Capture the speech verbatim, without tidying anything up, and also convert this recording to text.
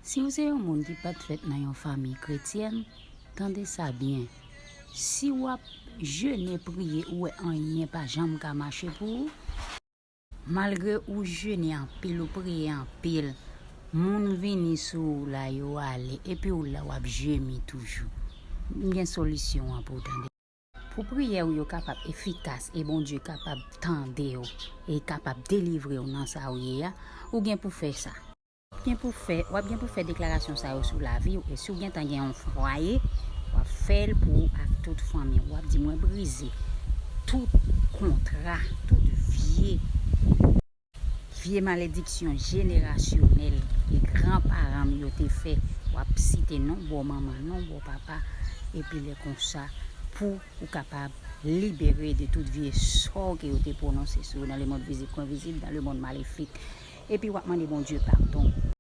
Si w se yon moun ki pa t fèt nan yon fanmi kretyèn, tande sa byen. Si w ap jene, priye, ou wè anyen pa janm ka mache pou ou, malgre ou jene anpil, ou priye anpil, moun vini sou ou la, yo ale, epi ou la w ap jemi toujou. M gen solisyon an pou w, tande. Pou priyè w yo kapab efikas e Bondye kapab tande w e kapab delivre w nan sa w ye a, ou gen pou fè sa. W ap gen pou fè, w ap gen pou fè deklarasyon sa yo sou lavi w. E si w gentan gen yon fwaye, w ap fè l pou ou ak tout fanmi w. W ap di, "Mwen brize tout kontra, tout vye, vye malediksyon jenerasyonèl ke granparan m yo te fè." W ap site non bò manman, non bò papa, epi lè konsa, pou ou kapab libere de tout vye sò ke yo te pwononse sou ou dans le monde visible comme invisible, dans le monde maléfique. Epi w ap mande Bondye padon.